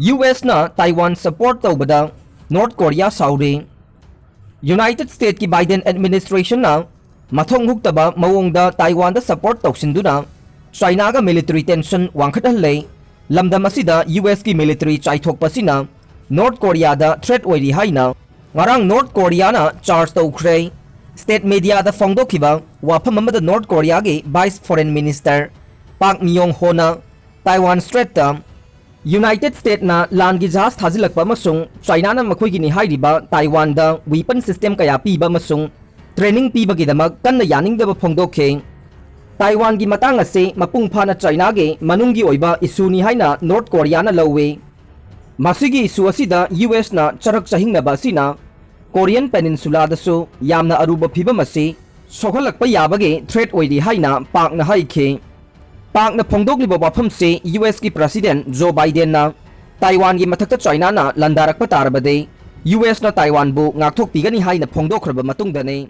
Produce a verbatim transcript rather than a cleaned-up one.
U ꯑꯦꯁꯅ Taiwan support ꯇꯧꯕꯗ North Korea ꯁꯥꯎꯔꯤ꯫ United ꯁ꯭ꯇꯦꯠꯀꯤ Biden ꯑꯦꯗꯃꯤꯅꯤꯁꯇ꯭ꯔꯦꯁꯟꯅ ꯃꯊꯧ ꯍꯨꯛꯇꯕ ꯃꯑꯣꯡꯗ ꯇꯥꯏꯋꯥꯟꯗ ꯁꯄꯣꯔꯠ ꯇꯧꯁꯤꯟꯗꯨꯅ ꯆꯥꯏꯅꯥꯒ ꯃꯤꯂꯤꯇꯔꯤ ꯇꯦꯟꯁꯟ ꯋꯥꯡꯈꯠꯍꯜꯂꯦ꯫ ꯂꯝꯗꯝ ꯑꯁꯤꯗ ꯌꯨ ꯑꯦꯁꯀꯤ ꯃꯤꯂꯤꯇꯔꯤ ꯆꯥꯏꯊꯣꯛꯄ ꯑꯁꯤꯅ ꯅꯣꯔꯠ ꯀꯣꯔꯤꯌꯥꯗ ꯊ꯭ꯔꯦꯠ ꯑꯣꯏꯔꯤ ꯍꯥꯏꯅ ꯉꯔꯥꯡ ꯅꯣꯔꯠ ꯀꯣꯔꯤꯌꯥꯅ ꯆꯥꯔꯖ ꯇꯧꯈ꯭ꯔꯦ꯫ ꯁ꯭ꯇꯦꯠ ꯃꯦꯗꯤꯌꯥꯗ ꯐꯣꯡꯗꯣꯛꯈꯤꯕ ꯋꯥꯐꯝ ꯑꯃꯗ ꯅꯣꯔꯠ ꯀꯣꯔꯤꯌꯥꯒꯤ ꯚꯥꯏꯁ ꯐꯣꯔꯦꯟ ꯃꯤꯅꯤꯁꯇꯔ ꯄꯥꯛ ꯃꯤꯌꯣꯡ ꯍꯣꯅ ꯇꯥꯏꯋꯥꯟ ꯁ꯭ꯇ꯭ꯔꯦꯠꯇ ꯌꯨꯅꯥꯏꯇꯦꯗ ꯁ꯭ꯇꯦꯠꯅ ꯂꯥꯟꯒꯤ ꯖꯍꯥꯖ ꯊꯥꯖꯤꯜꯂꯛꯄ ꯑꯃꯁꯨꯡ ꯆꯥꯏꯅꯥꯅ ꯃꯈꯣꯏꯒꯤꯅꯤ ꯍꯥꯏꯔꯤꯕ ꯇꯥꯏꯋꯥꯟꯗ ꯋꯤꯄꯟ ꯁꯤꯁꯇꯦꯝ ꯀꯌꯥ ꯄꯤꯕ ꯑꯃꯁꯨꯡ ꯇ꯭ꯔꯦꯅꯤꯡ ꯄꯤꯕꯒꯤꯗꯃꯛ ꯀꯟꯅ ꯌꯥꯅꯤꯡꯗꯕ ꯐꯣꯡꯗꯣꯛꯈꯤ꯫ ꯇꯥꯏꯋꯥꯟꯒꯤ ꯃꯇꯥꯡ ꯑꯁꯤ ꯃꯄꯨꯡ ꯐꯥꯅ ꯆꯥꯏꯅꯥꯒꯤ ꯃꯅꯨꯡꯒꯤ ꯑꯣꯏꯕ ꯏꯁꯨꯅꯤ ꯍꯥꯏꯅ ꯅꯣꯔꯠ ꯀꯣꯔꯤꯌꯥꯅ ꯂꯧꯏ꯫ ꯃꯁꯤꯒꯤ ꯏꯁꯨ ꯑꯁꯤꯗ ꯌꯨ ꯑꯦꯁꯅ ꯆꯔꯛ ꯆꯍꯤꯡꯅꯕ ꯑꯁꯤꯅ ꯀꯣꯔꯤꯌꯟ ꯄꯦꯅꯤꯟꯁꯨꯂꯥꯗꯁꯨ ꯌꯥꯝꯅ ꯑꯔꯨꯕ ꯐꯤꯚꯝ ꯑꯁꯤ ꯁꯣꯛꯍꯜꯂꯛꯄ ꯌꯥꯕꯒꯤ ꯊ꯭ꯔꯦꯠ ꯑꯣꯏꯔꯤ ꯍꯥꯏꯅ ꯄꯥꯛꯅ ꯍꯥꯏꯈꯤ꯫ ꯄꯥꯛꯅ ꯐꯣꯡꯗꯣꯛꯂꯤꯕ ꯋꯥꯐꯝꯁꯤ ꯌꯨ ꯑꯦꯁꯀꯤ ꯄ꯭ꯔꯁꯤꯗꯦꯟ ꯖꯣ ꯕꯥꯏꯗꯦꯟꯅ ꯇꯥꯏꯋꯥꯟꯒꯤ ꯃꯊꯛꯇ ꯆꯥꯏꯅꯥꯅ ꯂꯥꯟꯗꯥꯔꯛꯄ ꯇꯥꯔꯕꯗꯤ ꯌꯨ ꯑꯦꯁꯅ ꯇꯥꯏꯋꯥꯟꯕꯨ ꯉꯥꯛꯊꯣꯛꯄꯤꯒꯅꯤ ꯍꯥꯏꯅ ꯐꯣꯡꯗꯣꯛꯈ꯭ꯔꯕ ꯃꯇꯨꯡꯗꯅꯤ꯫